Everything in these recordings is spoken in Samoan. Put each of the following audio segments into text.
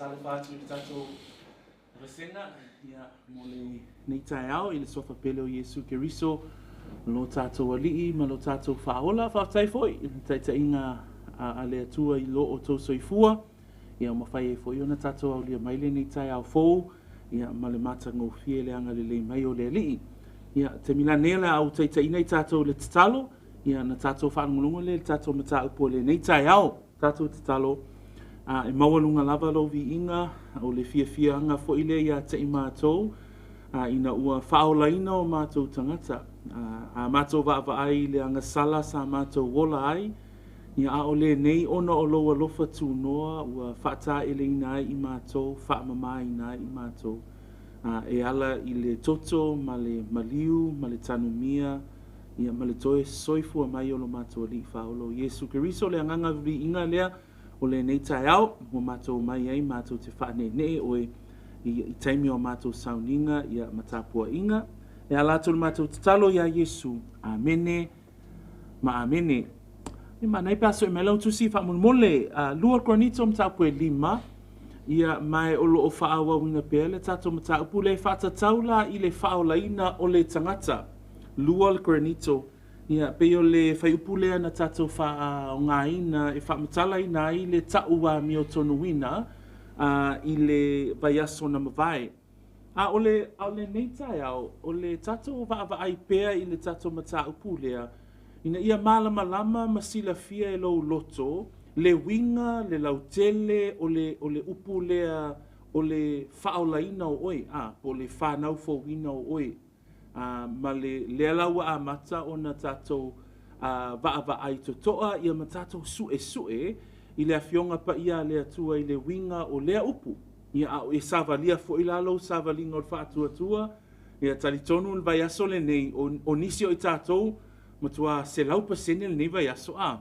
Faatalofa atu i le tatou vasega ia, mo lenei taeao i le suafa pele o Iesu Keriso, lo tatou Alii ma lo tatou Faaola. Faafetai foi i le taitaiga a le Atua i lo outou soifua, ia ua mafai ai foi ona tatou aulia mai lenei taeao fou, ia ma le matagofie le agalelei mai o le Alii. Ia, taimi la nei o le a ou taitaiina i tatou i le tatalo, ia ona tatou faalogologo lea i le tatou mataupu o lenei taeao. Tatou tatalo, a e maualuga lava lou viiga, o le fiafiaga foi lea ia te i matou, a ina ua faaolaina o matou tagata, a matou vaavaai i le agasala sa matou ola ai, ia a o lenei ona o lou alofa tunoa ua faataeleina ai i matou, faamamaina ai i matou, e ala i le toto ma le maliu ma le tanumia, ia ma le toe soifua mai o lo matou Alii Faaola o Iesu Keriso. O le agaga viiga lea o lenei taeao ua matou omai ai matou te faaneenee oe i taimi o matou sauniga ia ma tapuaiga. E ala atu le matou tatalo iā Iesu. Amene ma amene. E manaia pe a sue mai lau tusi faamolemole. 2 Korinito mataupu e 5, ia ma o lo o faaauauina pea le tatou mataupu lea e faatatau la i le faaolaina o le tagata. 2 Korinito, ia pei o le fuaiupu lea na tatou faaaogaina e faamatalaina ai le ta'u amiotonuina i le vaiaso na mavae. A o le a o lenei taeao, o le tatou vaavaai pea i le tatou mataupu lea, ina ia malamalama ma silafia e lou loto le uiga, le lautele o le upu lea o le faaolaina o oe, po o le fanau fouina o oe. Ma le lea la ua amata ona tatou vaavaai totoa ia ma tatou suesue i le Afioga Paia a le Atua i le uiga o lea upu. Ia a o e savalia foi la lou savaliga o le faatuatua, ia talitonu le vaiaso lenei, o nisi o i tatou, matua 100% lenei vaiaso, a.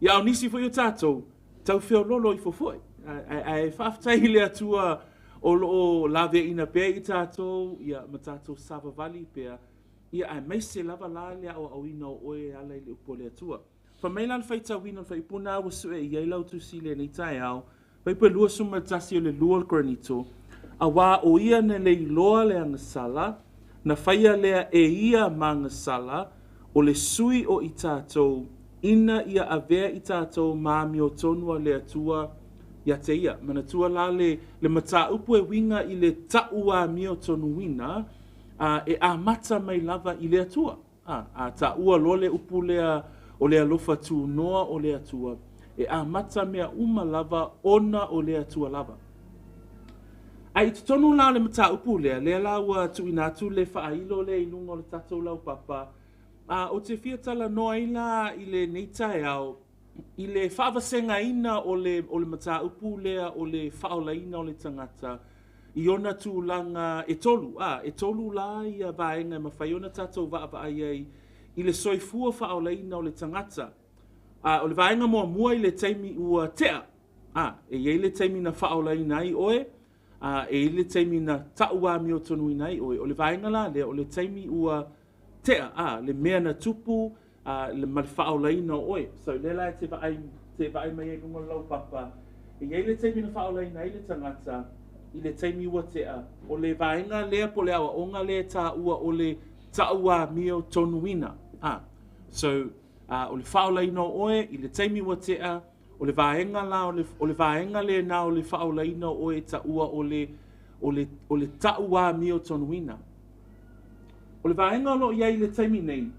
Ia a o nisi foi o tatou, tau feoloolo ifo foi. Ae faafetai i le Atua o lo o laveaiina pea i tatou, ia ma tatou savavali pea, ia aemaise lava la le aoaoina o oe e ala i le upu a le Atua. Fai mai la le faitauina o le fuaiupu lena ua sue i ai lau tusi i lenei taeao, fuaiupu e 21 o le 2 Korinito, aua o ia na le iloa le agasala, na faia lea e ia ma agasala, o le sui o i tatou, ina ia avea i tatou ma amiotonu a le Atua ia te ia. Manatua la le mataupu e uiga i le ta'u amiotonuina, e amata mai lava i le Atua. A taua loa le upu lea o le alofa tunoa o le Atua, e amata mea uma lava ona o le Atua lava. Ae i totonu la o le mataupu lea, lea la ua tuuina atu le faailo lea i luga o le tatou laupapa, ou te fia talanoa ai la i lenei taeao i le faavasegaina o le mataupu lea o le faaolaina o le tagata i ona tulaga e tolu. E tolu la ia vaega e mafai ona tatou vaavaai ai i le soifua faaolaina o le tagata. O le vaega muamua i le taimi ua tea. E i ai le taimi na faaolaina ai oe, e i ai le taimi na ta'u amiotonuina ai oe. O le vaega la lea, o le taimi ua tea, le mea na tupu ma le faaolaina o oe. So, lea la e te vaai mai ai i luga o le laupapa, e i ai le taimi na faaolaina ai le tagata i le taimi ua tea. O le vaega lea po o le aoaoga lea e taua o le ta'u amiotonuina. So, o le faaolaina o oe i le taimi ua tea, o le vaega la o le vaega lena o le faaolaina o oe e taua o le ta'u amiotonuina. O le vaega o lo o i ai i le taimi nei,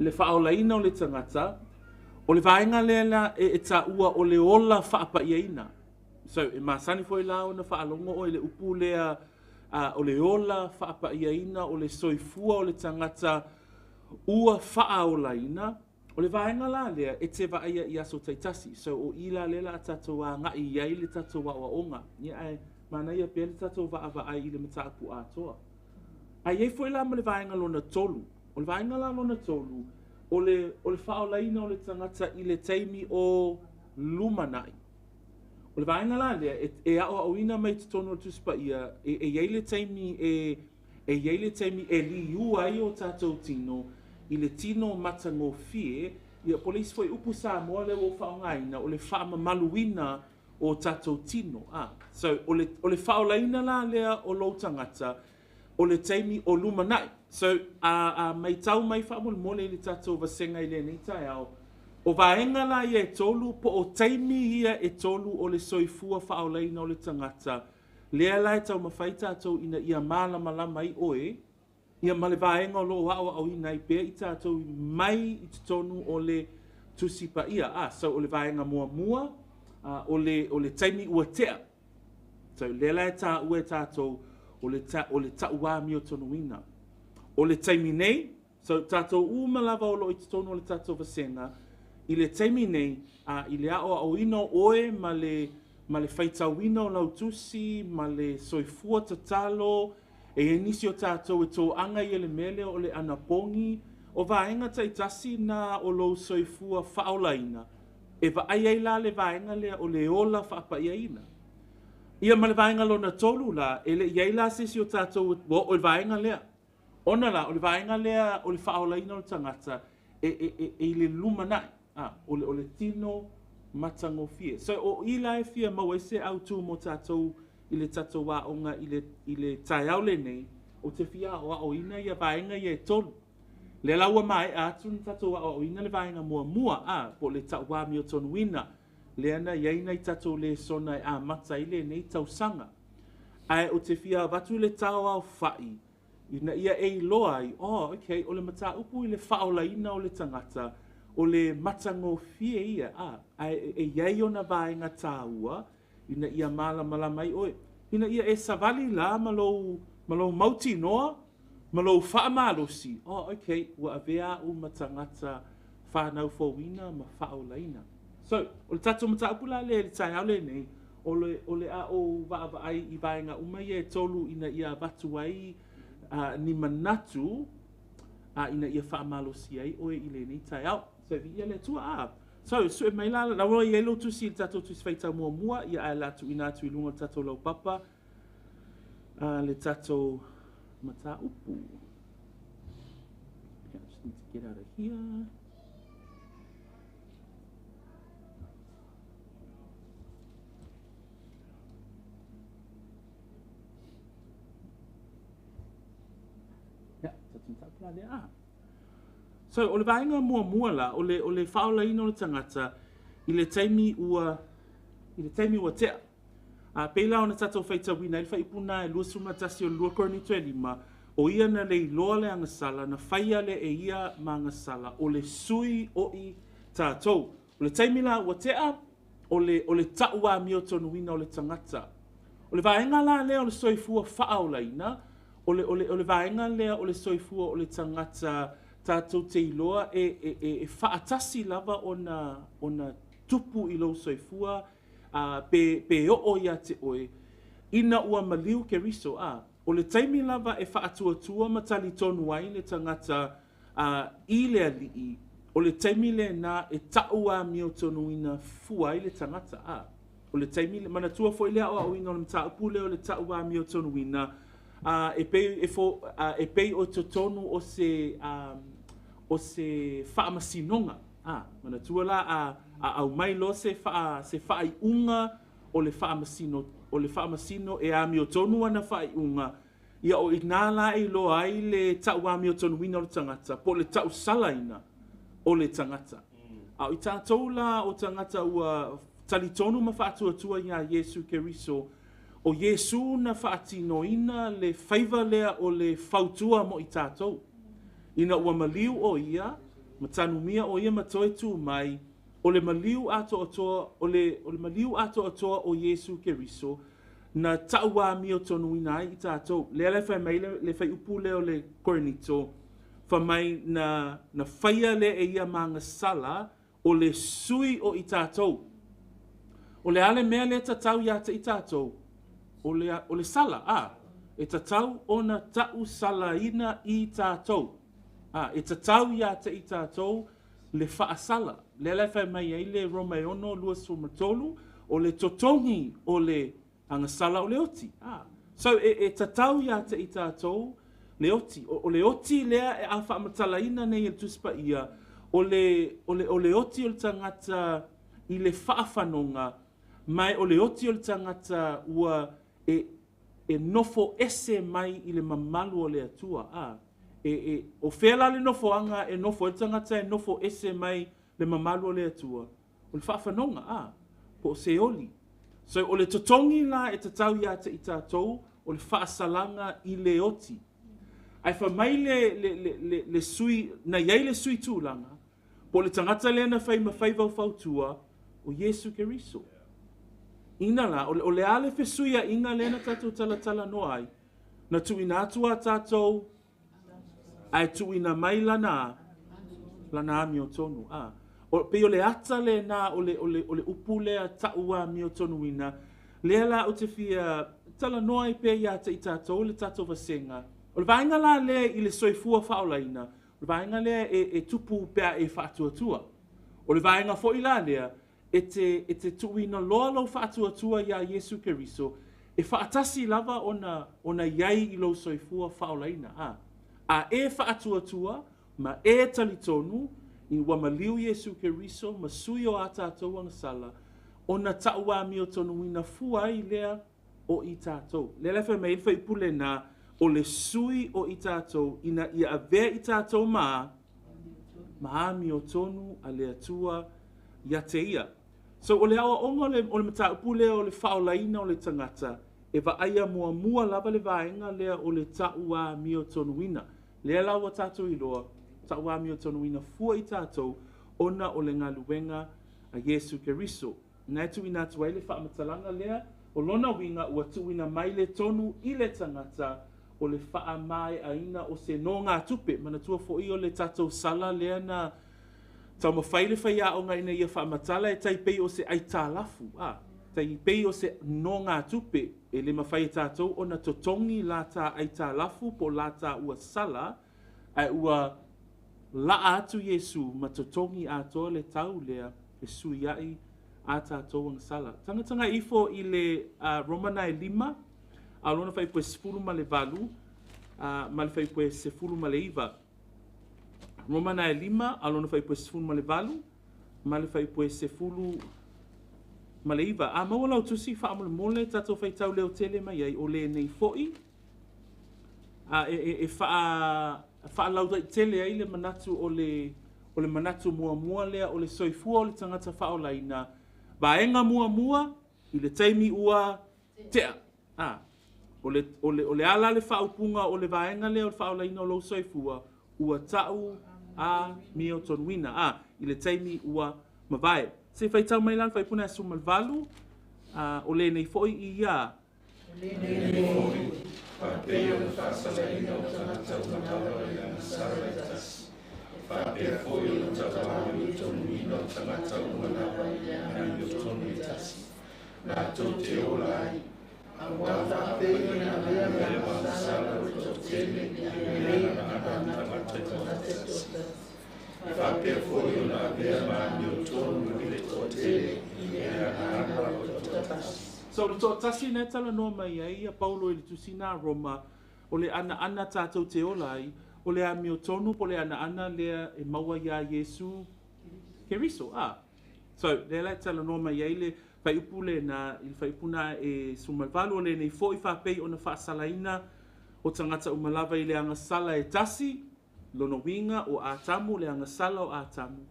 le faaolaina o le tagata, o le vaega lea la e taua o le ola faapaiaina. So, e masani foi la ona faalogo oe i le upu lea o le ola faapaiaina, o le soifua o le tagata ua faaolaina. O le vaega la lea e te vaaia i aso taitasi. So, o i la lea la a tatou agai i ai le tatou aoaoga. Ia, ae manaia pea le tatou vaavaai i le mataupu atoa. Ae i ai foi la ma le vaega lona tolu. O le vaega la lona tolu, o le faaolaina o le tagata i le taimi o lumanai. O le vaega la lea e aoaoina mai totonu o le Tusi Paia, e i ai le taimi e i ai le taimi e liua ai o tatou tino i le tino matagofie, ia po o le isi foi upu Samoa lea ua ou faaaogaina, o le faamamaluina o tatou tino. A. So, o le, o le faaolaina la lea o lou tagata, o le taimi o lumanai. So, a, a matau mai faamolemole i le tatou vasega i lenei taeao, o vaega la ia e tolu, po o taimi ia e tolu o le soifua faaolaina o le tagata, lea la e taumafai tatou ina ia malamalama ai oe, ia ma le vaega o lo o aoaoina ai pea i tatou mai i totonu o le Tusi Paia. A, so o le vaega muamua, a, o le, o le taimi ua tea. So lea la e taua e tatou o le, ta, o le tauamiotonuina. O le taimi nei, so tatou uma lava o lo o i totonu o le tatou vasega, i le taimi nei, a, i le aoaoina o oe ma le, ma le faitauina o lau tusi, ma le soifua tatalo, e i ai nisi o tatou e toaga ia le mea lea o le anapogi, o vaega taitasi na o lou soifua faaolaina, e vaai ai la le vaega lea o le ola faapaiaina. Ia ma le vaega lona tolu la, e le i ai la se isi o tatou ua oo i le vaega lea. Ona la, o le vaega lea o le faaolaina o le tagata, e, e, e, e i le lumanai, a, o le, o le tino matagofie. So, o i la e fia maua ai se autu mo tatou i le tatou aoga i le, i le taeao lenei, ou te fia aoaoina ia vaega ia e tolu. Lea la ua maea atu ona tatou aoaoina le vaega muamua, a, po o le tauamiotonuina, lea na i ai nai tatou lesona e amata ai lenei tausaga. Ae ou te fia avatu le taoaofa'i ina ia e iloa ai, oh, okay, o le mataupu i le faaolaina o le tagata, o le matagofie ia, a, ae e i ai ona vaega taua ina ia malamalama ai oe, ina ia e savali la ma lou, ma lou mautinoa, ma lou faamalosi, oh, okay, ua avea au ma tagata fanau fouina ma faaolaina. So, o le tatou mataupu la lea i le taeao lenei, o le, o le a ou vaavaai i vaega uma ia e tolu ina ia avatu ai uh, ni manatu uh, ina ia faamalosi ai oe i lenei taeao. So, viia le Atua. Ah. So, sue mai la, la ua i ai lou tusi i le tatou tusi faitau muamua, ia ae la tuuina atu i luga o le tatou laupapa uh, le tatou mataupu. Okay, I just need to get out of here. Ia, tatou mataupu la lea. Ah. So, o le vaega muamua la, o le, o le faaolaina o le tagata i le taimi ua, i le taimi ua tea. A pei la ona tatou faitauina ai le faaiupu na e 21 o le 2 Korinito e 5, o ia na le iloa le agasala, na faia lea e ia ma agasala, o le sui o i tatou. O le taimi la ua tea, o le, o le ta'u amiotonuina o le tagata. O le vaega la lea o le soifua faaolaina, o le, o le, o le vaega lea o le soifua o le tagata tatou te iloa e, e, e, e faatasi lava ona, ona tupu i lou soifua, a, pe, pe oo ia te oe, ina ua maliu Keriso, a, o le taimi lava e faatuatua ma talitonu ai le tagata a, i le Alii, o le taimi lena e ta'u amiotonuina fua ai le tagata. A, o le taimi, manatua foi le aoaoina o le mataupu lea o le ta'u amiotonuina, a, e pei, e fo, a, e pei o totonu o se, a, o se faamasinoga. A, manatua la a, a aumai loa se faa, se faaiuga o le faamasino, o le faamasino e amiotonu ana faaiuga, ia o i ina la e iloa ai le tauamiotonuina o le tagata, po o le tausalaina o le tagata. A o i tatou la o tagata ua talitonu ma faatuatua iā Iesu Keriso, o Iesu na faatinoina le faiva lea o le fautua mo i tatou. Ina ua maliu o ia, ma tanumia o ia ma toe tū mai, o le maliu atoatoa, o le, o le maliu atoatoa o Iesu Keriso, na tauamiotonuina ai i tatou. Lea la e fai mai le, le fuaiupu lea o le Korinito, fai mai na, na faia lea e ia ma agasala o le sui o i tatou. O le a le mea lea e tatau ia te i tatou? O le, o le sala, a. E tatau ona tausalaina i tatou. A, e tatau ia te i tatou le faasala. Lea la e fai mai ai le Roma e 6, 23, o le totogi o le agasala o le oti. A. So, e, e tatau ia te i tatou le oti. O, o le oti lea e a faamatalaina nei e le Tusi Paia, o le, o le, o le oti o le tagata i le faafanoga. Ma o le oti o le tagata ua e e nofo ese mai i le mamalu o le Atua. A e o fea la le nofoaga e nofo ai le tagata e nofo ese mai le mamalu o le Atua? O le faafanoga, a po o Seoli. So o le totogi la e tatau ia te i tatou o le faasalaga i le oti. Ae fai mai le sui, na i ai le sui tulaga, po o le tagata lea na fai ma faiva o fautua, o Iesu Keriso. Ina la, o le a le fesuiaiga lea na tatou talatalanoa ai, na tuuina atu a tatou, ae tuuina mai lana amiotonu. A. O, pei o le ata lena o le upu lea ta'u amiotonuina, lea la ou te fia talanoa ai pea ia te i tatou le tatou vasega. O le vaega la lea i le soifua faaolaina, o le vaega lea e tupu pe a e faatuatua. O le vaega foi la lea, e te tuuina loa lou faatuatua ia Iesu Keriso, e faatasi lava ona i ai i lou soifua faaolaina. A e faatuatua ma e talitonu i ua maliu Iesu Keriso ma sui o a tatou agasala, ona ta'u amiotonuina fua ai lea o i tatou. Lea la fai mai ai le fuaiupu lena, o le sui o i tatou ina ia avea i tatou ma amiotonu a le Atua ia te ia. So o le aoaoga o le mataupu lea o le faaolaina o le tagata, e vaaia muamua lava le vaega lea o le ta'u amiotonuina. Lea la ua tatou iloa, ta'u amiotonuina fua i tatou ona o le galuega a Iesu Keriso. Na e tuuina atu ai le faamatalaga lea, o lona uiga ua tuuina mai le tonu i le tagata o le faamaeaina o se nogatupe. Manatua foi o le tatou sala lea na taumafai le faiaoga ina ia faamatala e tai pei o se aitalafu, tai pei o se nogatupe e le mafai e tatou ona totogi lata aitalafu po lata ua sala, ae ua laa atu Iesu ma totogi atoa le tau lea e sui ai a tatou agasala. Tagatagai ifo i le Romana e 5, a o lona fuaiupu e 18 ma le fuaiupu e 19. Romana e 5, a o lona fuaiupu e 18 ma le fuaiupu e 19. A maua lau tusi faamolemole tatou faitau leo tele mai ai, o lenei foi e faalautele ai le manatu o le manatu muamua lea o le soifua o le tagata faaolaina. Vaega muamua i le taimi ua tea. O le ala le faaupuga o le vaega lea o le faaolaina o lou soifua, ua ta'u amiotonuina. I le taimi ua mavae. Se faitau mai la le fuaiupu 18, o lenei foi ia. O lenei foi, faapea o le faasalaina o tagata uma lava i agasala e tasi, faapea foi o le ta'u amiotonuina o tagata uma lava i amiotonu e tasi, latou te ola ai, auā faapea ona avea ma agasala o le toatele i le anaana o tagata e toatasi, faapea foi ona avea ma amiotonu i le toatele i le agaga o le toatasi. So le toatasi na e talanoa mai ai ia Paulo i le tusina a Roma, o le anaana tatou te ola ai, o le amiotonu po le anaana lea e maua ia Iesu Keriso. So lea la e talanoa mai ai le fuaiupu lena, i le fuaiupu na e 18, o lenei foi faapei ona faasalaina o tagata uma lava i le agasala e tasi, lona uiga o Atamu, le agasala o Atamu.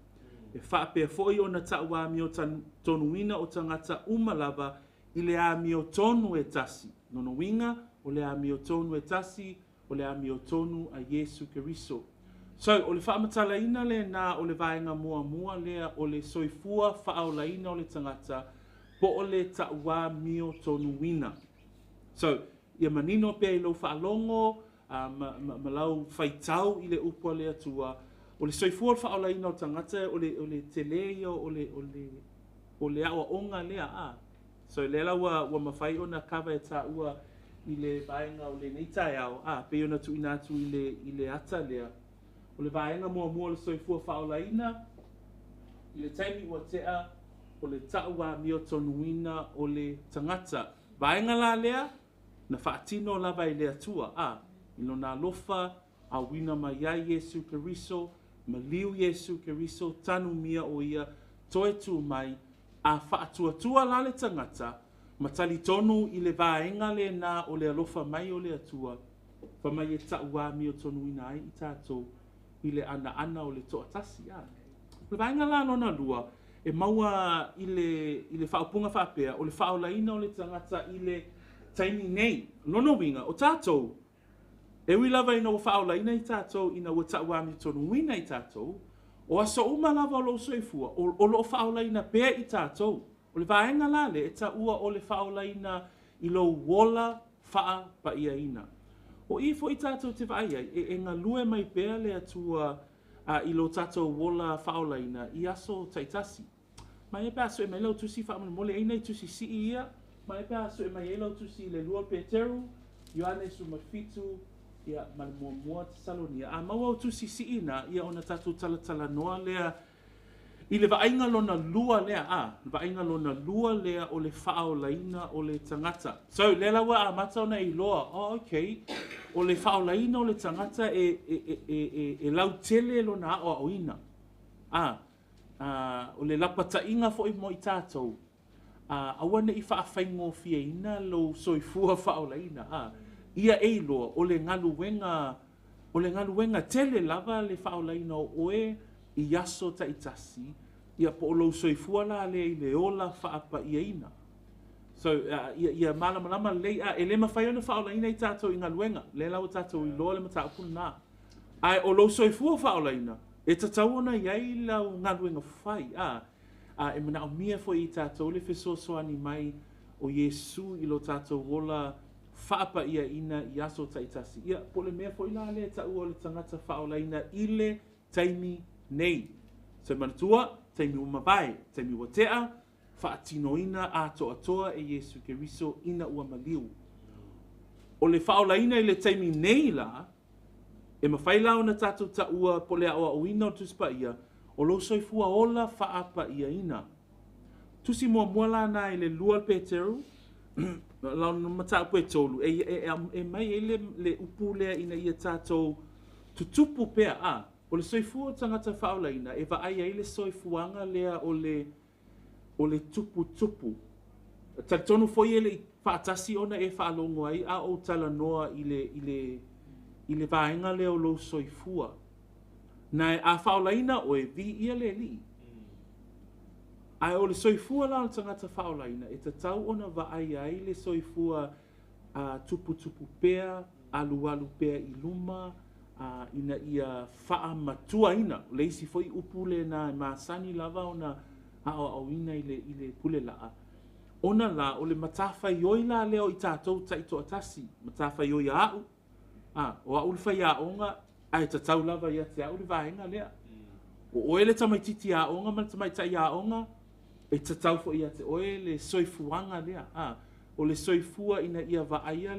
E faapea foi ona ta'u amiotonuina o tagata uma lava i le amiotonu e tasi. Lona uiga o le amiotonu e tasi, o le amiotonu a Iesu Keriso. So o le faamatalaina lena o le vaega muamua lea o le soifua faaolaina o le tagata, po o le ta'u amiotonuina. So ia manino pea i lou faalogo, ma lau faitau i le upu a le Atua, o le soifua o le faaolaina o tagata, o le tele ia o le aoaoga lea. So lea la ua mafai ona kava e tāua i le vaega o lenei taeao, pei ona tuuina atu i le ata lea. O le vaega muamua o le soifua faaolaina, i le taimi ua tea, o le ta'u amiotonuina o le tagata. Vaega la lea, na faatino lava i le Atua, i lona alofa, auina mai ai Iesu Keriso, maliu Iesu Keriso, tanumia o ia, toe tu mai, A faatuatua la le tagata ma talitonu i le vaega lena o le alofa mai o le Atua, fai mai e tau amiotonuina ai i tatou i le anaana o le toatasi. A. O le vaega la lona lua, e maua i le, i le faaupuga faapea, o le faaolaina o le tagata i le taimi nei. Lona uiga, o tatou, e ui lava ina ua faaolaina i tatou ina ua tau amiotonuina i tatou, o aso uma lava o lou soifua, o lo o faaolaina pea i tatou. O le vaega la lea e taua o le faaolaina i lou ola faapaiaina. O i foi tatou te vaai ai, e galue mai pea le Atua i lo tatou ola faaolaina i aso taitasi. Mai pe a sue mai lau tusi faamolemole, e i ai nai tusi sii ia, mai pe a sue mai ai lau tusi i le 2 Peteru, Ioane 17, ia, ma le 1 Tesalonia. A maua au tusi sii na, ia ona tatou talatalanoa lea i le vaaiga lona lua lea, le vaaiga lona lua lea o le faaolaina o le tagata. So, lea la ua amata ona e iloa, oh, okay, o le faaolaina o le tagata e lautele lona aoaoina. O le lapataiga foi mo i tatou, aua ne i faafaigofieina lou soifua faaolaina. Ia e iloa, o le galuega tele lava le faaolaina o oe i aso taitasi, ia po o lou soifua la lea i le ola faapaiaina. So, ia malamalama lelei, e le mafai ona faaolaina i tatou i galuega, lea la ua tatou iloa le mataupu lena. Ae o lou soifua faaolaina, e tatau ona i ai lau galuega fai, e manaomia foi i tatou le fesoasoani mai o Iesu i lo tatou ola faapaiaina i aso taitasi. Ia, po o le mea foi la lea e taua o le tagata faaolaina i le taimi nei. So manatua, taimi ua mavae, taimi ua tea, faatinoina atoatoa e Iesu Keriso ina ua maliu. O le faaolaina i le taimi nei la, e mafai la ona tatou taua po o le aoaoina o le Tusi Paia, o lou soifua ola faapaiaina. Tusi muamua la na i le 2 Peteru, lona mataupu e 3, e mai ai le upu lea ina ia tatou tutupu pea. O le soifua o tagata faaolaina, e vaai ai le soifuaga lea o le tuputupu. Talitonu foi e le faatasi ona e faalogo ai a ou talanoa i le vaega lea o lou soifua. Na a faaolaina oe, viia le Alii. Ae o le soifua la o le tagata faaolaina, e tatau ona vaai ai le soifua tuputupu pea, alualu pea i luma, ina ia faamatuaina. O le isi foi upu lena e masani lava ona aoaoina i le pule laa. Ona la, o le matafaioi la lea o i tatou taitoatasi, matafaioi a au, o au le faiaoga, ae tatau lava ia te au le vaega lea. O oe le tamaititi aoga ma le tamaitai aoga, e tatau foi ia te oe le soifuaga lea. O le soifua ina ia vaaia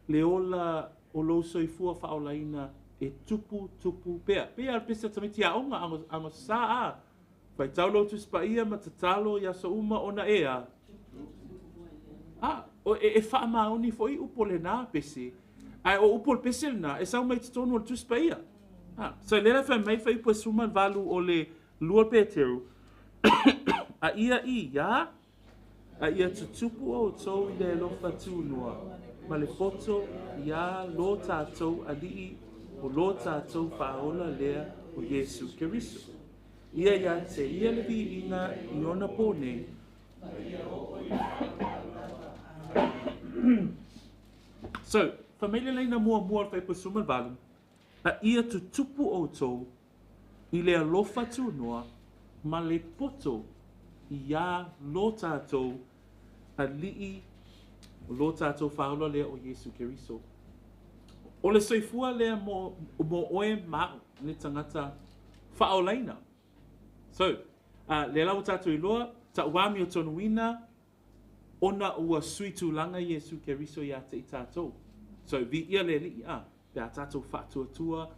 le ola o lou soifua faaolaina e tupu tupu pea. Pea le pese tamaiti aoga, agosa faitau lou Tusi Paia ma tatalo i aso uma ona ea. E faamaoni foi upu lena pese. Ae o upu o le pese lena, e sau mai totonu o le Tusi Paia. So lea fai mai fai upu e 18 o le 2 Peteru. A ia i ia, a ia tutupu outou i le alofa tunua, ma le poto ia lo tatou alii o lo tatou faaola lea o Iesu Keriso. Ia ia te ia le viiga i ona po nei. So, fai mai le laina muamua o le fuaiupu 18, a ia tutupu outou i le alofa tunua ma le poto ia lo tatou alii o lo tatou faaola lea o Iesu Keriso. O le soifua lea mo oe ma au, le tagata faaolaina. So, lea la ua tatou iloa, tau amiotonuina ona ua sui tulaga Iesu Keriso ia te i tatou. So, viia le Alii, pe a tatou faatuatua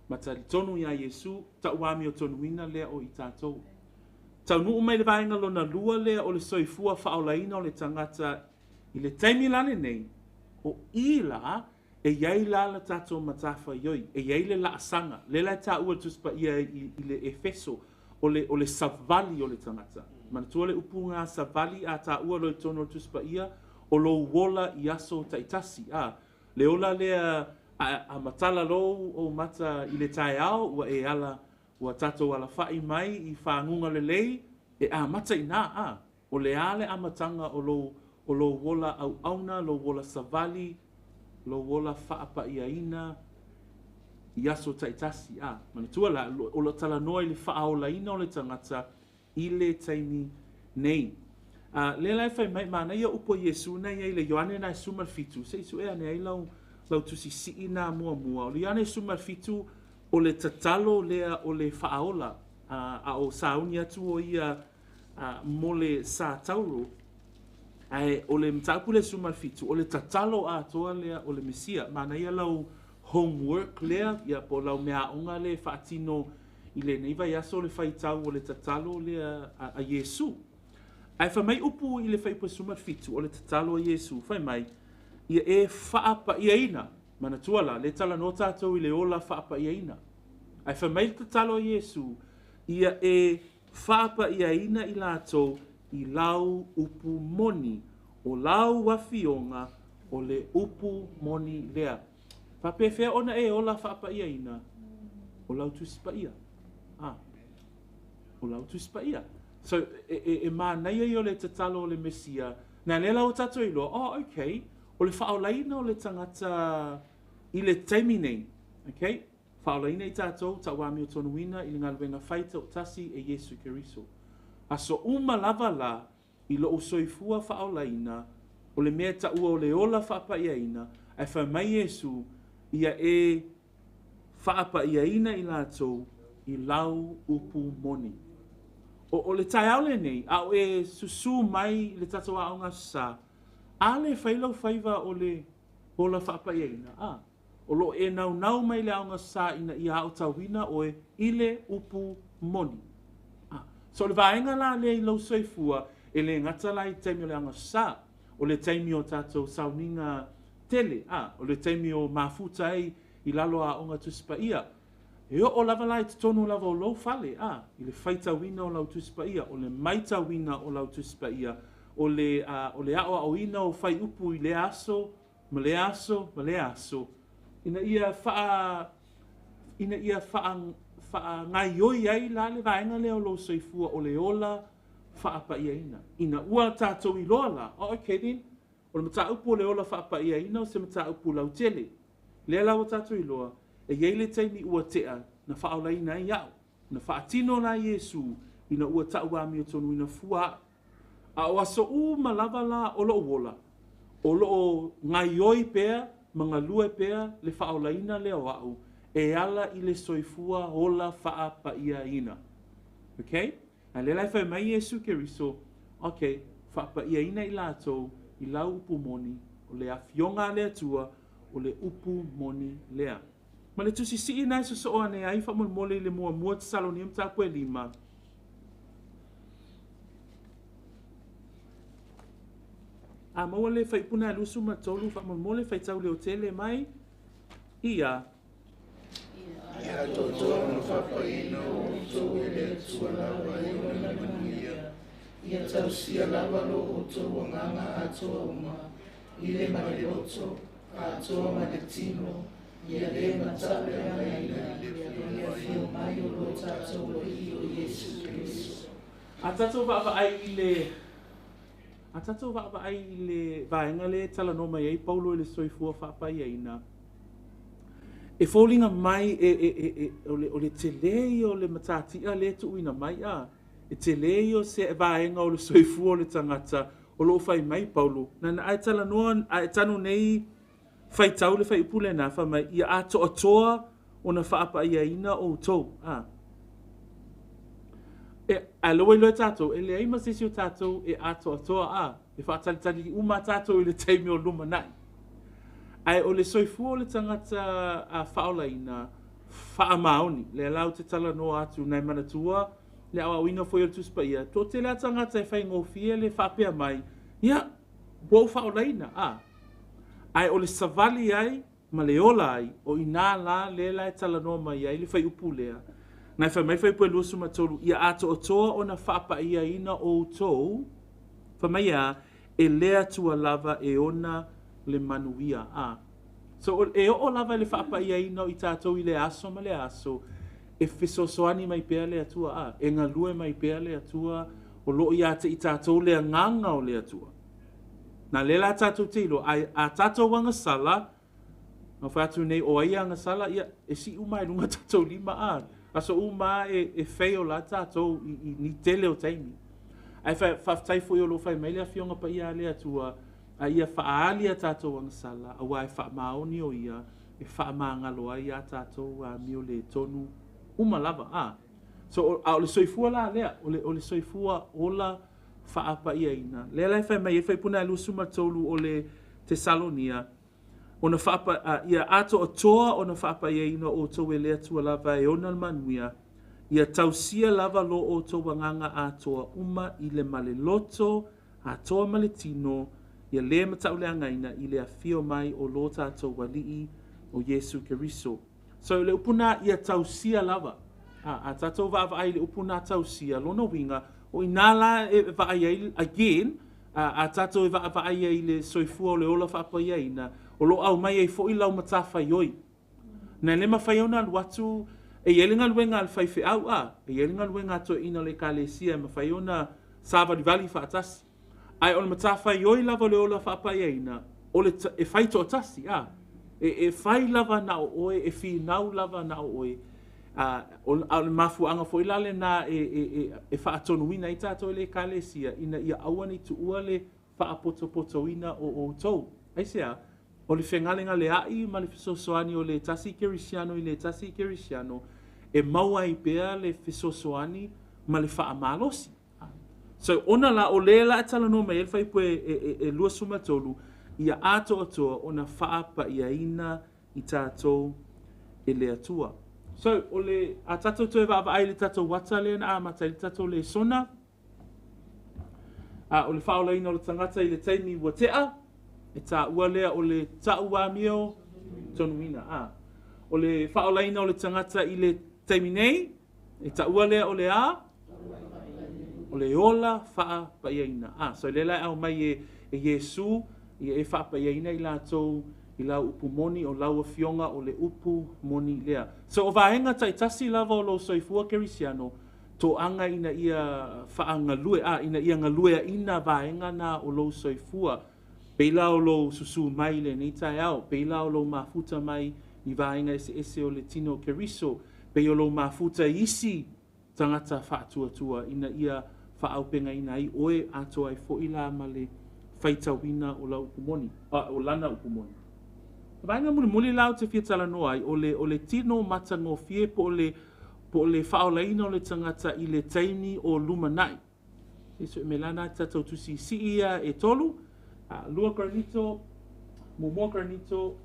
ma talitonu ia Iesu, tau amiotonuina lea o i tatou. Taunuu mai le vaega lona lua lea o le soifua faaolaina o le tagata i le taimi la lenei, o i la, e iai la la tatou matafaioi, e iai le laasaga, lea la e taua le Tusi Paia i le Efeso, o le savali o le tagata. Manatua le upu ga savali a taua loa i totonu o le Tusi Paia, o lou ola i aso taitasi. A, le ola lea a, a matala lou ou mata i le taeao, ua e ala, ua tatou alafa'i mai i faguga lelei, e amata i ina. A, o le a le amataga o lou, o lou ola auauna, lou ola savali, lou ola faapaiaina i aso taitasi. A, manatua la, o lo o talanoa i le faaolaina o le tagata i le taimi nei. A, lea la e fai mai, manaia upu a Iesu na i ai i le Ioane na e 17, se i sue ane ai lau, lau tusi sii na muamua. O le Ioane 17, o le tatalo lea o le faaola, a, a o sauni atu o ia a, mo le Sa Tauro. Ae o le mataupu lea 17, o le tatalo atoa lea o le Mesia. Manaia lau homework lea, ia po o lau meaaoga lea e faatino i lenei vaiaso le faitau o le tatalo lea a, a Iesu. Ae fai mai upu i le fuaiupu 17, o le tatalo a Iesu, fai mai, ia e faapaiaina. Manatua la, le talanoa tatou i le ola faapaiaina. Ae fai mai le tatalo a Iesu, ia e faapaiaina i latou i lau upu moni, o lau afioga o le upu moni lea. Faapefea ona e ola faapaiaina? O lau Tusi Paia. Ah. O lau Tusi Paia. So, e, e, e manaia ia o le tatalo o le Mesia. Na lea la ua tatou iloa, oh, okay, o le faaolaina o le tagata i le taimi nei, okay, faaolaina i tatou, tauamiotonuina i le galuega fai toatasi e Iesu Keriso. Aso uma lava la, i lou soifua faaolaina, o le mea taua o le ola faapaiaina, ae fai mai Iesu, ia e faapaiaina i latou i lau upu moni. O, o le taeao lenei, a o e susū mai i le tatou aoga Aso Sa, a le fai lau faiva o le ola faapaiaina, a, o lo o e naunau mai le Aoga Sa ina ia aotauina oe i le upu moni. A, so o le vaega la lea i lou soifua, e le gata la i le taimi o le Aoga Sa, o le taimi o tatou sauniga tele, a, o le taimi o mafuta ai i lalo Aoga Tusi Paia. E oo lava la i totonu lava o lou fale, a, i le faitauina o lau Tusi Paia, o le maitauina o lau Tusi Paia, o le, a, o le aoaoina o fuaiupu i lea aso, ma lea aso, ma lea aso, ina ia faa, ina ia faa, faagaioi ai la le vaega lea o lou soifua o le ola faapaiaina. Ina ua tatou iloa la, oh, okay then, o le mataupu o le ola faapaiaina o se mataupu lautele. Lea la ua tatou iloa, e i ai le taimi ua tea na faaolaina ai au, na faatino la Iesu ina ua tau amiotonuina fua au. A o aso uma lava la o lou ola, o lo o gaioi pea ma galue pea le faaolaina lea o au e ala i le soifua ola faapaiaina. Okay? A lea la e fai mai Iesu Keriso, okay, faapaiaina i latou i lau upu moni, o le afioga a le Atua, o le upu moni lea. Ma le tusi sii na e sosoo ane ai faamolemole i le muamua Tesalonia mataupu e lima. A maua le fuaiupu na e 23 faamolemole faitau leotele mai ia. Ia atoatoa ona faapaiaina o outou e le Atua lava e ona le manuia, ia tausia lava lo outou agaga atoa uma, i le ma le loto, atoa ma le tino, ia le matauleagaina i le afio mai o lo tatou Alii o Iesu Keriso. A tatou vaavaai i le A tatou vaavaai i le vaega lea e talanoa mai ai Paulo i le soifua faapaiaina, e foliga mai e, e, e, e, o, le, o le tele ia o le matatia lea e tuuina mai, a, e tele ia o se vaega o le soifua o le tagata o lo o fai mai Paulo. Na, na, a e talanoa, a e tanu nei faitau le fuaiupu lena, fai mai, ia atoatoa ona faapaiaina outou. A. E, a lea ua iloa e tatou, e leai ma se isi o tatou e atoatoa, a, e faatalitali uma tatou i le taimi o lumanai. Ae o le soifua o le tagata a faaolaina, faamaoni. Lea la ou te talanoa atu nai manatua le aoaoina foi o le Tusi Paia, toatele a tagata e faigofie le faapea mai, ia, ua ou faaolaina, a. Ae o le savali ai ma le ola ai, o i inā la lea la e talanoa mai ai le fuaiupu lea, Na e fai mai le Fuaiupu e 23, Ia atoatoa ona faapaiaina outou, fai mai e a, e le Atua lava e ona le manuia. A. So, e oo lava i le faapaiaina o i tatou i lea aso ma lea aso, e fesoasoani mai pea le Atua, a, e galue mai pea le Atua, o lo o ia te i tatou le agaga o le Atua. Na lea la tatou te iloa, a, a tatou agasala, Na fai atu nei, o ai e agasala, ia, e sii uma lava i luga tatou lima, a, aso uma lava e, e fail lava tatou i, i ni tele o taimi. Ae faafetai foi o lo o fai mai le Afioga Paia a le Atua, a ia faaali a tatou agasala, aua e faamaoni o Ia e faamagalo ai a tatou amio le tonu uma lava, a. So, a o le soifua la lea, o le, o le soifua ola faapaiaina. Lea la e fai mai ai Faipuna 23 o le Tesalonia, ona faapa, a, ia atoatoa ona faapaiaina outou e le Atua lava e ona le manuia, ia tausia lava lo outou agaga atoa uma i le ma le loto atoa ma le tino, ia le matauleagaina i le afio mai o lo tatou Alii o Iesu Keriso. So, le upu na ia tausia lava. A, a tatou vaavaai i le upu na tausia, lona uiga, o i ina la e vaai ai, again, a, a tatou e vaavaai ai i le soifua o le ola faapaiaina, o lo o aumai ai foi lau matafaioi. Na e le mafai ona alu atu, e i ai le galuega a le faifeau, a, e i ai le galuega a toeaiina o le Ekalesia e mafai ona savalivali faatasi. Ae o le matafaioi lava o le ola faapaiaina, o le, e fai toatasi, a. E, e fai lava na o oe, e finau lava na o oe. A, o, a o le mafuaaga foi la lena e, e, e, e faatonuina ai tatou e le Ekalesia, ina ia aua ne i tuua le faapotopotoina o outou. Aisea? O le fegalegaleaʻi ma le fesoasoani o le tasi kerisiano i le tasi kerisiano e maua ai pea le fesoasoani ma le faamalosi. So, ona la, o lea la e talanoa mai ai le fuaiupu e, e, e, e 23, ia atoatoa ona faapaiaina i tatou e le Atua. So, o le, a tatou toe vaavaai i le tatou ata lea na amata ai le tatou lesona, a, o le faaolaina o le tagata i le taimi ua tea, e taua lea o le ta'u amio tonuina. A, o le faaolaina o le tagata i le taimi nei, e taua lea o le a? O le ola faapaiaina. A, so lea la e aumai e, e Iesu, ia e faapaiaina i latou i lau upu moni, o lau afioga o le upu moni lea. So o vaega taitasi lava o lou soifua kerisiano, toaga ina ia faagalue, a, ina ia galueaina vaega na o lou soifua. Pei la o lou susū mai i lenei taeao, pei la o lou mafuta mai i vaega eseese o le tino o Keriso, pei o lou mafuta i isi tagata faatuatua ina ia faaaupegaina ai oe atoa ai foi la ma le faitauina o lau upu moni, a, o lana upu moni. O vaega mulimuli la ou te fia talanoa ai, o le, o le tino matagofie po o le, po o le faaolaina o le tagata i le taimi o lumanai. Se i me lana tatou tusi sii ia e tolu, a, lua Korinito, muamua Korinito,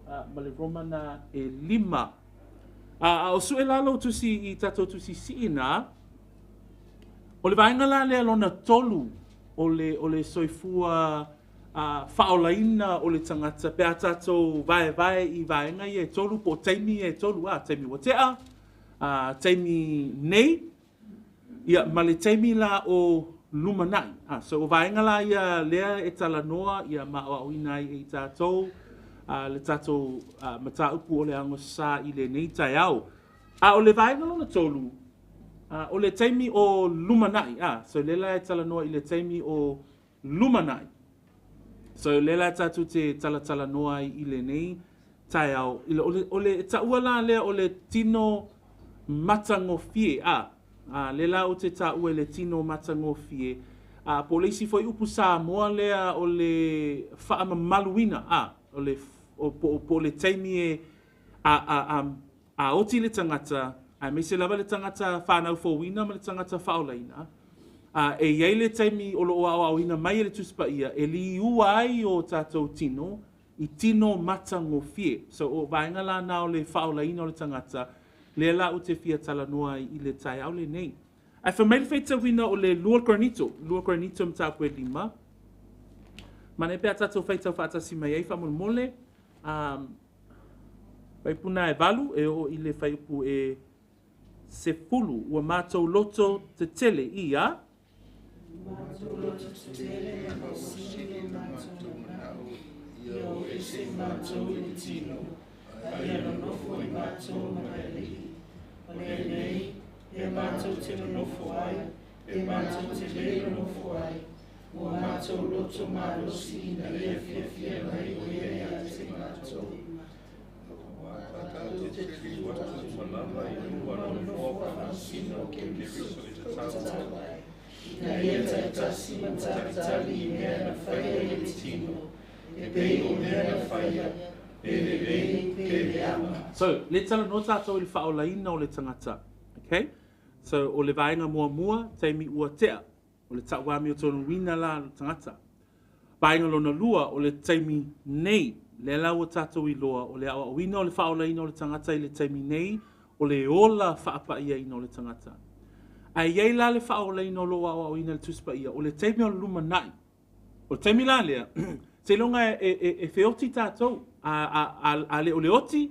a, ma le Romana e lima. A, a o sue la lou tusi i tatou tusi sii na, o le vaega la lea lona tolu o le, o le soifua a, faaolaina o le tagata pe a tatou vaevae i vaega ia e tolu po o taimi ia e tolu, a, taimi ua tea, a, taimi nei, ia, ma le taimi la o lumanai. A, so o vaega la ia lea e talanoa ia ma aoaoina ai e i tatou a, le tatou a, mataupu o le agasā i lenei taeao. A o le vaega lona tolu, a, o le taimi o lumanai. A, so lea la e talanoa i le taimi o lumanai. So lea la tatou te talatalanoa ai i lenei taeao. I le, o le, o le taua la lea o le tino matagofie. A, a lea la ou te taua i le tino matagofie. A, po o le isi foi upu Samoa lea o le faamamaluina. A, o le, o, po, po o le taimi e a, a, a, a oti le tagata, aemaise lava le tagata whanau fouina ma le tagata whaolaina, a, e i ai le taimi o lo o aoaoina mai e le Tusi Paia, e liua ai o tatou tino i tino matagofie. So o vaega la na o le whaolaina o le tagata, lea la ou te fia talanoa ai i le taeao lenei. Ae fai mai le faitauina o le 2 Korinito, 2 Korinito mataupu e lima. Manaia pe a tatou faitau faatasi mai ai faamolemole. Um, Fuaiupu na e valu e oo i le fuaiupu e 10, Ua matou loto tetele ia. Ua matou loto tetele ma pausili lo matou manao, ia o ese matou i le tino, a ia nonofo i matou ma le Alii. O lenei, pe matou te nonofo ai, pe matou te le nonofo ai, ua matou loto malosi ina ia fiafia mai o ia ia te matou. Aua tatou te tutu atu uma lava i luma o le nofoa faamasino o Keriso e tatau ai, ina ia taitasi ma talitali i mea na faia i le tino, e pei o mea na faia, pe lelei pe leaga. So, lea e talanoa tatou i le faaolaina o le tagata. Okay? So, o le vaega muamua, taimi ua tea. O le tau amiotonuina la o le tagata. Vaega lona lua, o le taimi nei. Lea la ua tatou iloa, o le aoaoina o le faaolaina o le tagata i le taimi nei, o le ola faapaiaina o le tagata. Ae i ai la le faaolaina o lo o aoaoina e le Tusi Paia, o le taimi o le lumanai. O le taimi la lea, seiloga e feoti tatou, a le o le oti,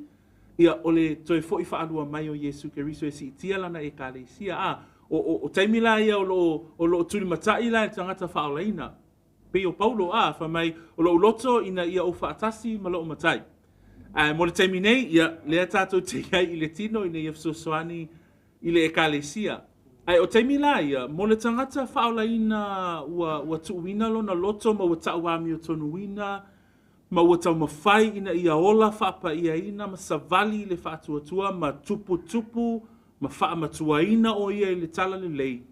ia o le toe foi faalua mai o Iesu Keriso e siitia lana Ekalesia. A, o taimi la ia o lo o tulimatai la e le tagata faaolaina. Pei o Paulo, a, fai mai, o lou loto ina ia ou faatasi ma lou Matai. Ae mo le taimi nei, ia, lea tatou te i ai i le tino ina ia fesoasoani i le Ekalesia. Ae o taimi la ia, mo le tagata faaolaina ua tuuina lona loto ma ua tau amiotonuina, ma ua taumafai ina ia ola faapaiaina ma savali i le faatuatua ma tuputupu ma faamatuaina o ia i le talalelei.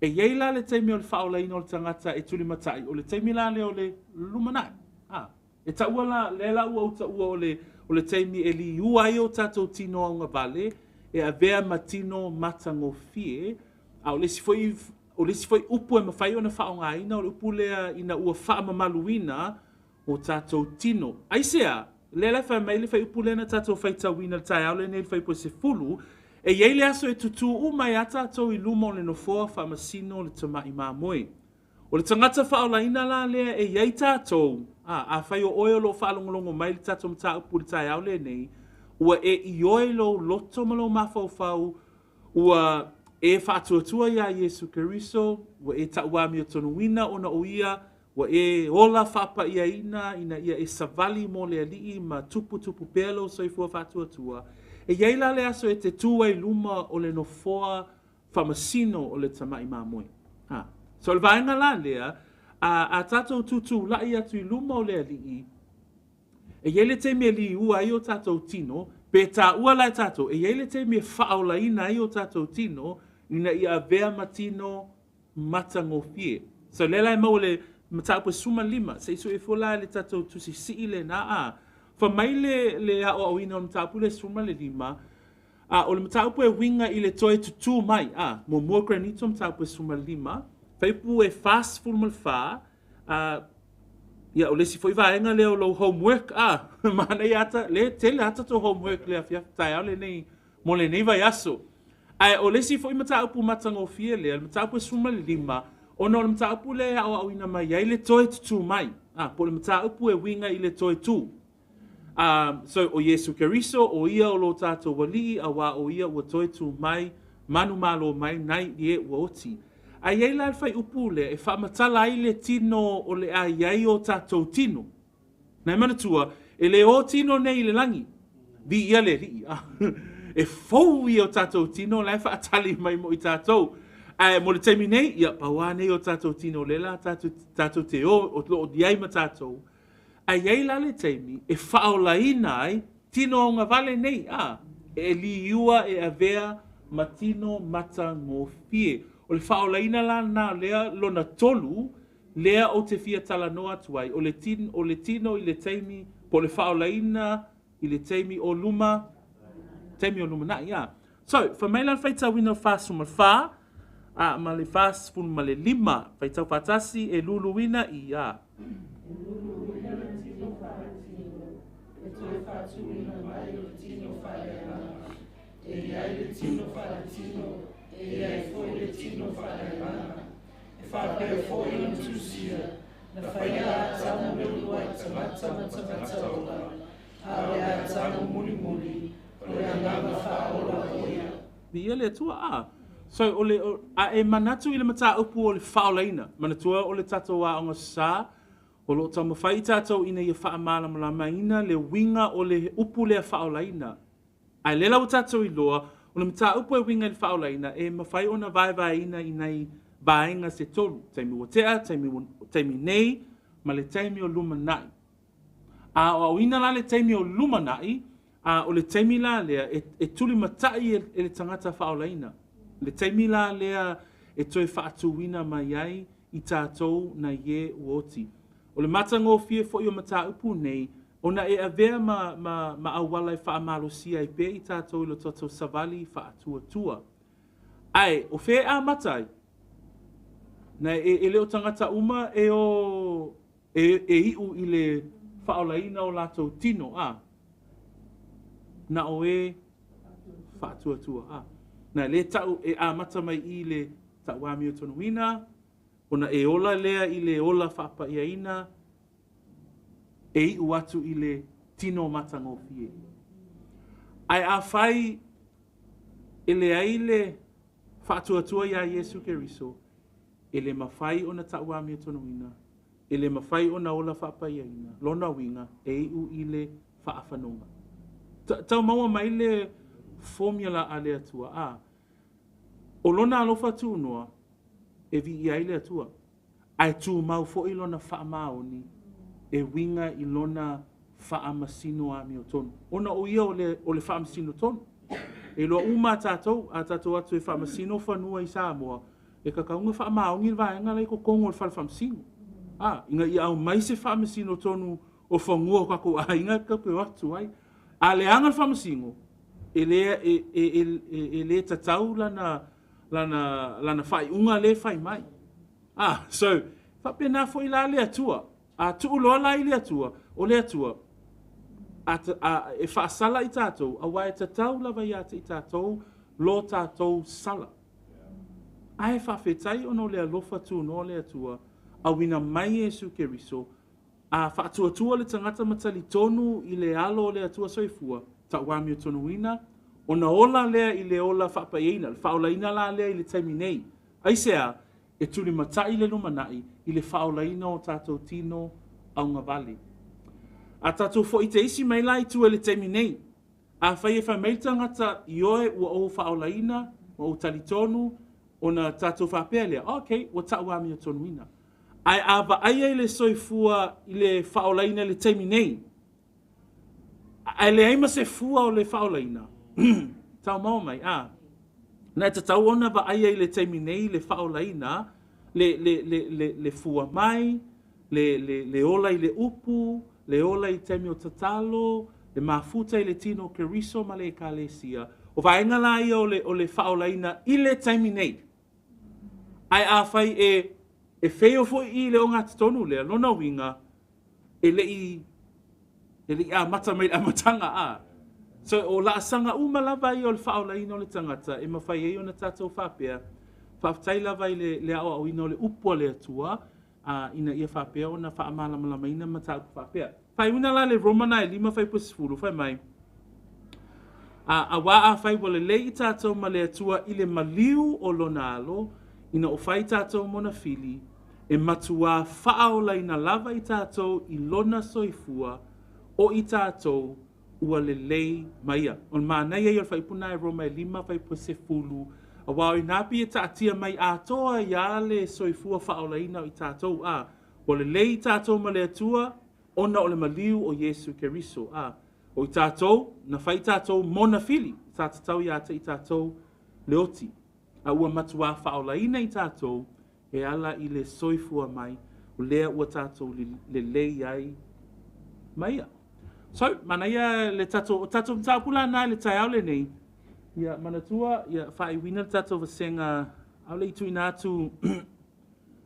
E i ai la le taimi o le faaolaina o le tagata e tulimatai, o le taimi la lea o le lumanai. A, e taua la, lea la ua ou taua o le, o le taimi e liua ai o tatou tino augavale, e avea ma tino matagofie, a o le isi foi, o le isi foi upu e mafai ona faaaogaina, o le upu lea ina ua faamamaluina o tatou tino. Aisea? Lea la e fai mai le fuaiupu lea na tatou faitauina i le taeao lenei, le fuaiupu e 10, e i ai le aso e tutū uma ai lava tatou i luma o le nofoa faamasino o le tamai mamoe. O le tagata faaolaina la lea e i ai tatou, a, afai o oe o lo o faalogologo mai i le tatou mataupu i le taeao lenei, ua e ioe lou loto ma lou mafaufau, ua e faatuatua iā Iesu Keriso, ua e tauamiotonuina ona o Ia, Ua e ola faapaiaina ina ia e savali mo le Alii ma tuputupu pea lou soifua faatuatua. E i ai la le aso e te tu ai i luma o le nofoa faamasino o le tamai mamoe. A. So o le vaega la lea, a, a tatou tutulai atu i luma o le Alii, e i ai le taimi e liua ai o tatou tino, pe taua la e tatou, e i ai le taimi e faaolaina ai o tatou tino ina ia avea ma tino matagofie. So lea la e maua le mataupu e 15, se i sue ifo la le tatou tusi sii lena a. Fai mai le, le aoaoina o le mataupu le 15, a, o le mataupu e uiga i le toe tutū mai, a, muamua Korinito mataupu e 15, fuaiupu e 44, a, ia o le isi foi vaega lea o lou homework, a, manaia ata, le tele lava tatou homework le afiafi taeao lenei mo lenei vaiaso. Ae o le isi foi mataupu matagofie lea, le mataupu e 15, ona o le mataupu lea e aoaoina mai ai le toe tutū mai, a, po o le mataupu e uiga i le toe tū. A, so, o Iesu Keriso, o ia o lo tatou Alii, auā o ia ua toe tū mai, manumalo mai nai i e ua oti. A i ai la le fuaiupu lea e faamatala ai le tino o le a i ai o tatou tino. Na e manatua, e le o tino nei i le lagi. Viia le Alii. E fou ia o tatou tino la e faatali mai mo i tatou. Ae mo le taimi nei, ia, pau lava nei o tatou tino lea la tatou, tatou te o, o lo o i ai ma tatou. Ae i ai la le taimi e faaolaina ai tino augavale nei, a, e liua e avea ma tino matagofie. O le faaolaina la lena lea lona tolu lea ou te fia talanoa atu ai, o le tino, o le tino i le taimi, po o le faaolaina i le taimi o luma, taimi o lumanai, a. So, fai mai la le faitauina o le 44, a, ma le 45, faitau faatasi, e luluina i, a. E luluina le tino faaletino, e toe faatuina mai o le tino faaleagaga. E i ai le tino faaletino, e i ai foi le tino faaleagaga. E faapea foi ona tusia, na faia Atamu le uluai tagata ma tagata ola, a o le Atamu mulimuli, o le Agaga Faaola o ia. Viia le Atua, a. So, o le, o, a e manatu i le mataupu o le faaolaina, manatua o le tatou aoga sa, o lo o taumafai i tatou ina ia faamalamalamaina le uiga o le upu lea faaolaina. Ae lea la ua tatou iloa, o le mataupu e uiga i le faaolaina, e mafai ona vaevaeina i nai vaega se tolu, taimi ua tea, taimi, taimi nei, ma le taimi o lumanai. A aoaoina la le taimi o lumanai, a o le taimi la lea e, e tulimatai e, e le tagata faaolaina. Le taimi la lea e toe faatuina mai ai i tatou nai e ua oti. O le matagofie foi o mataupu nei, ona e avea ma, ma, ma auala e faamalosia ai pea i tatou i lo tatou savali faatuatua. Ae, o fea e amata ai? Na e, e le o tagata uma e o e, e iu i le faaolaina o latou tino, a. Na o e faatuatua, a. Na le tau e amata mai i le tauamiotonuina, ona e ola lea i le ola faapaiaina, e iu atu i le tino matagofie. Ae afai e leai le faatuatua iā Iesu Keriso, e le mafai ona tauamiotonuina, e le mafai ona ola faapaiaina, lona uiga e iu i le faafanoga. Tau maua mai le formula a le Atua, a. O lona alofa tunoa e viia ai le Atua, ae tumau foi lona faamaoni e uiga i lona faamasino amiotonu. Ona o ia o le, o le faamasino tonu. E iloa uma a tatou, a tatou atu e faamasino fanua i Samoa, e tatau ona faamaoni le vaega la i totonu o le fale faamasino. A, ina ia aumai se faamasino tonu o fanua o tatou aiga e tatou te o atu ai. A leaga le faamasino, e le, e, e, e, e, e le tatau lana, lana, lana faaiuga lea e fai mai. Ah, so, faapena foi la le Atua. A tuu loa la i le Atua, o le Atua, a, a, e faasala i tatou, aua e tatau lava ia te i tatou lo tatou sala. Ae faafetai ona o le alofa tunoa o le Atua, auina mai Iesu Keriso, a faatuatua le tagata ma talitonu i le alo o le Atua soifua, tauamiotonuina, ona ola lea i le ola faapaiaina, le faaolaina la lea i le taimi nei. Aisea? E tulimatai le lumanai i le faaolaina o tatou tino augavale. A tatou foi te isi mai la i tua i le taimi nei, afai e fai mai le tagata, ioe ua ou faaolaina ma ou talitonu, ona tatou faapea lea, ok, ua tauamiotonuina. Ae a vaaia i le soifua i le faaolaina i le taimi nei, ae leai ma se fua o le faaolaina, tau maua mai, a. Na e tatau ona vaaia i le taimi nei le faaolaina, le, le, le, le, le fua mai, le, le, le ola i le upu, le ola i taimi o tatalo, le mafuta i le tino o Keriso ma le ekalesia. O vaega la ia o le, o le faaolaina i le taimi nei. Ae afai e, e fail foi i le ogatotonu lea, lona uiga, e le i, e le i amata mai i le amataga, a. So, o laasaga uma lava ia o le faaolaina o le tagata e mafai ai ona tatou faapea, faafetai lava i le, le aoaoina o le upu a le Atua, a, ina ia faapea ona faamalamalamaina mataupu faapea. Faaiuina la le Romana e 5 fuaiupu 10, fai mai, A, auā afai ua lelei i tatou ma le Atua i le maliu o lona alo, ina o fai tatou mona fili, e matuā faaolaina lava i tatou i lona soifua, o i tatou ua lelei ma ia. O le manaia ia o le fuaiupu lena e Roma e 5 fuaiupu 10, auā o inā pei e taatia mai atoa ai lava le soifua faaolaina o i tatou, a, ua lelei i tatou ma le Atua ona o le maliu o Iesu Keriso, a, o i tatou, na fai i tatou mona fili, sa tatau ia te i tatou le oti, a ua matuā faaolaina i tatou e ala i le soifua mai, o lea ua tatou lelei ai ma ia. So, manaia le tatou, o tatou mataupu la na i le taeao lenei, ia manatua, ia faaiuina le tatou vasega, ʻaʻole i tuuina atu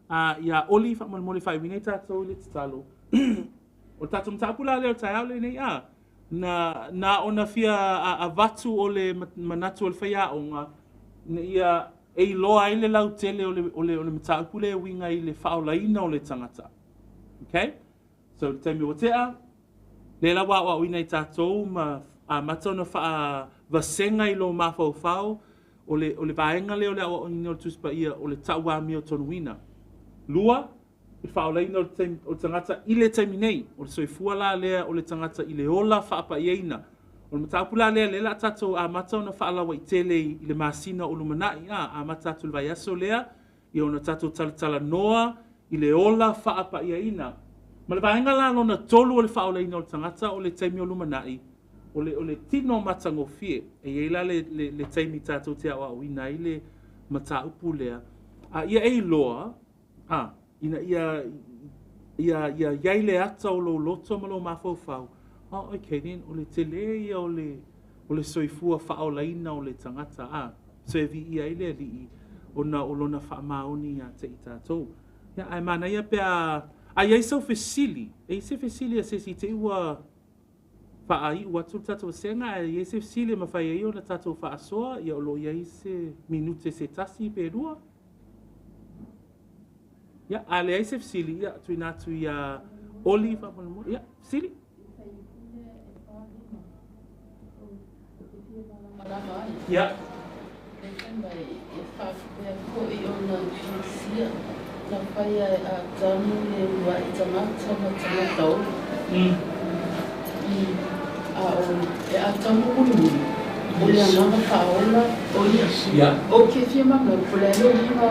a iā Oli faamolemole faaiuina ai tatou i le tatalo. O le tatou mataupu la lea o le taeao lenei, a, na, na ona fia avatu o le manatu o le faiaoga, ina ia e iloa ai le lautele o le, o le, o le mataupu lea e uiga i le faaolaina o le tagata. Okay? So, le taimi ua tea, lea la ua aoaoina i tatou ma amata ona faavasega i lou mafaufau, O le, o le vaega lea o le aoaoina o le Tusi Paia, o le tau amiotonuina. Lua, le faaolaina o le, taimi, o le tagata i le taimi nei. O le soifua la lea o le tagata i le ola faapaiaina. O le mataupu la lea, lea la tatou amata ona faalauaitele i le masina o lumanai, a, amata atu le vaiaso lea, ia ona tatou talatalanoa i le ola faapaiaina. Ma le vaega la lona tolu o le faaolaina o le tagata o le taimi o lumanai, o le, o le tino matagofie. E i ai la le, le, le taimi tatou te aoaoina ai le mataupu lea. A ia e iloa, a, ina ia, ia, ia iai le ata o lou loto ma lou mafaufau, oh, okay then, o le tele ia o le, o le soifua faaolaina o le tagata, a, so e viia ai le Alii, ona o lona faamaoni ia te i tatou. Ia, ae manaia pe a, a i ai sau fesili, e i se fesili a se isi te i ua faaiu atu le tatou vasega, ae i ai se fesili e mafai ai ona tatou faasoa, ia o lo o i ai se minute se tasi pe lua. Ia, a leai se fesili, ia, tuuina atu iā Oli faamolemole. Ia, fesili? Ia. E faapea foi ona tusia na faia e Atamu le uluai tagata ma tagata ola. A o e Atamu mulimuli, o le Agaga Faaola o ia. Ou te fia malamalama po o le a le uiga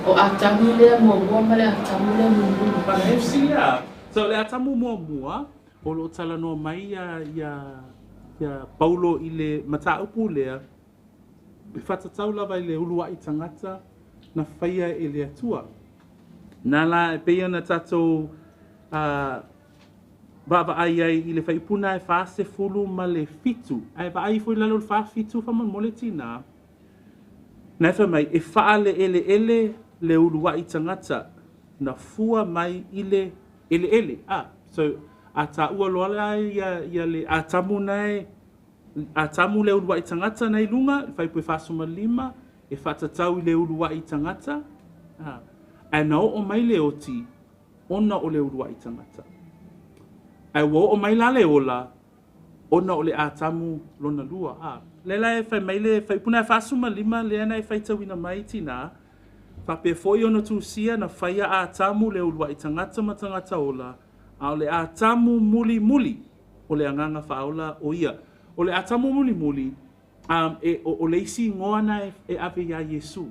o Atamu lea muamua ma le Atamu lea mulimuli. Manaia fesili a. So o le Atamu muamua, o lo o talanoa mai ia ia ia Paulo i le mataupu lea, e faatatau lava i le uluai tagata na faia e le Atua. Na la e pei ona tatou vaavaai ai i le fuaiupu lena e 47, ae vaai ifo i lalo o le 47 faamolemole tinā, na e fai mai, e faaleeleele le uluai tagata na fua mai i le eleele. A, so a taua loa la ia, ia le Atamu na e, Atamu le uluai tagata na i luga, le fuaiupu e 45, e faatatau i le uluai tagata, a, ae na oo mai le oti ona o le uluai tagata. Ae ua oo mai la le ola ona o le Atamu lona lua. A, lea la e fai mai le fuaiupu lena e 45 lea na e faitauina mai tinā, faapea foi ona tusia na faia Atamu le uluai tagata ma tagata ola, a o le Atamu mulimuli o le Agaga Faaola o ia. O le Atamu mulimuli, um, e, o, o le isi igoa na e, e ave iā Iesu.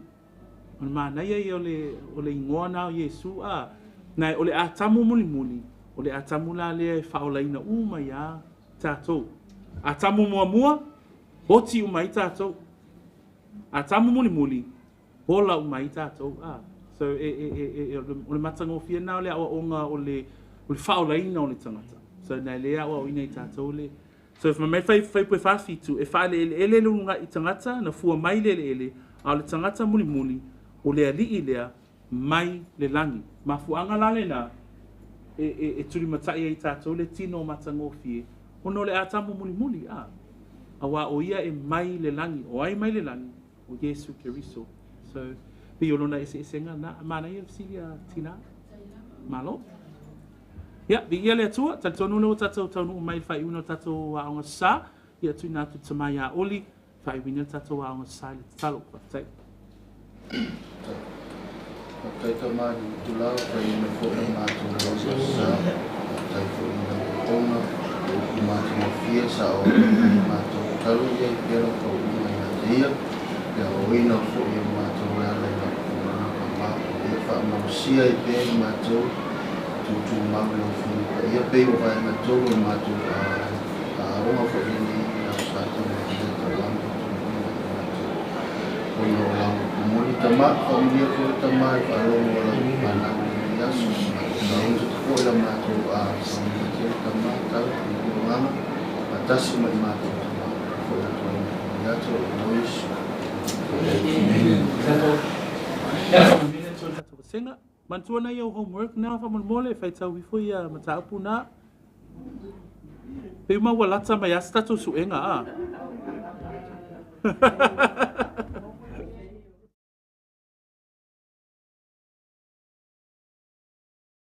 O le manaia ia o le, o le igoa na o Iesu, a, na o le Atamu mulimuli, o le Atamu la lea e faaolaina uma iā tatou. Atamu muamua, oti uma ai tatou. Atamu mulimuli, ola uma ai tatou. A, so e, e, e, e, o le matagofie lena o le aoaoga o le, o le faaolaina o le tagata. So na e le aoaoina i tatou le. So fai mai fai fuaiupu e 47, e faaleeleele le uluai tagata na fua mai le eleele, a o le tagata mulimuli, o le alii lea mai le lagi. Mafuaaga la lena e, e, e tulimatai ai tatou le tino matagofie, ona o le Atamu mulimuli, a, auā o ia e mai le lagi. O ai mai le lagi? O Iesu Keriso. So, pei o lona eseesega lena. Manaia le fesili a tinā. Malo. Ia, viia le Atua, talitonu lea ua tatou taunuu mai i le faaiuina o le tatou aoga sa, ia tuuina atu i le tama ia Oli, faaiuina le tatou aoga sa i le tatalo. Faafetai. Faafetai tama i le itula ua fai mai foi le matou aoga sa. Faafetai foi i lau auauna, o upu matagofie sa aoaoina ai matou. Tatalo ia i pea lau tauuma ia te ia, le aoaoina foi o matou e ala i lau tulaga mama. Ia faamalosia ai pea i matou tuutumau i lau Afioga Paia, pei o vaega tolu o le matou aoga foi lenei i lau sa taumafai tauaga tautunuina i matou ona o lau upu moni. Tama, faamanuia foi le tama i faalogo a lau fanau i lenei aso. Matou foi la matou faamanuia tele tama, tala, le agaga, faatasi ma i matou tama. Foi atu ai i atu o Iesu. Amen. Manatua nai au homework na faamolemole, faitau ifo ia mataupu na. Pei uma ua lata mai lava se tatou suega, a.